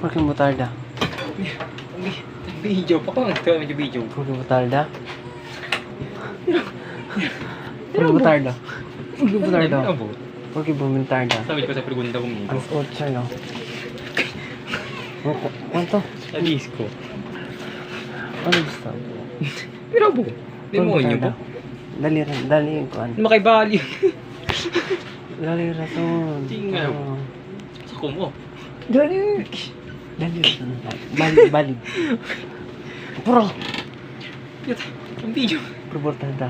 Por que botarda? Video pa ko. Ito medyo video. Por que botarda? Por que botarda? Por que botarda? Por que botarda? Sabi ko sa pregunta ko. Alas 8, no? ¿Cuánto? Sa disco. Ano gusto? Pero bo. Demonyo bo. Dali rin, dali yung kuan. Makaibali. Dali rason. Tingaw. Oo. Sa kumo. Dali! Dali rason. Bali, bali. Puro! Ang video. Puro botarda.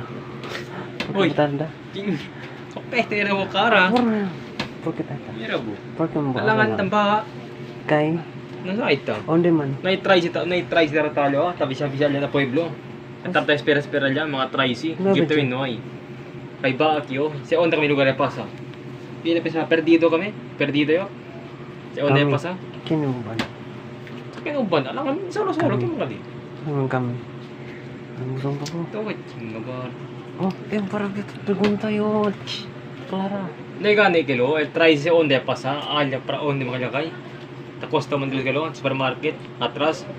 Puro Oy. botarda. Ting. Kapete na mo kara. Puro. Puro kita. Mira bo. Puro mo. Alangan tamba. Kay, Nasa ita. onde man. Naitry si naitry si Ratalo, ah. Tabi siya bisya na pueblo. At tapos espera espera liya, mga tricy. Ano ba Give to dyan? no ay. Kay ba akyo, si onda kami lugar pasa. Di na pesa perdido kami, perdido yo. Si onda Kami. pasa. Kino ba? Sa kinuban, alangan solo solo Kami. kimo kadi. Naman kami. Ang gusto ko po. Ito kay nga ba. Oh, eh, parang pregunta yun. Clara. Nay gani kilo, el tricy onda pasa, alya pra onda makalakay. Takos ta man dil kilo, supermarket, atras.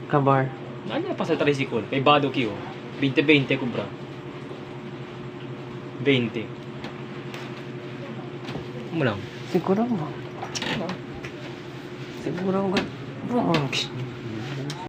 Kabar. Alya pasa tricycle, kay bado kiyo. 20-20 kubra. 20. Ano lang? Siguro mo. Siguro mo. Bro.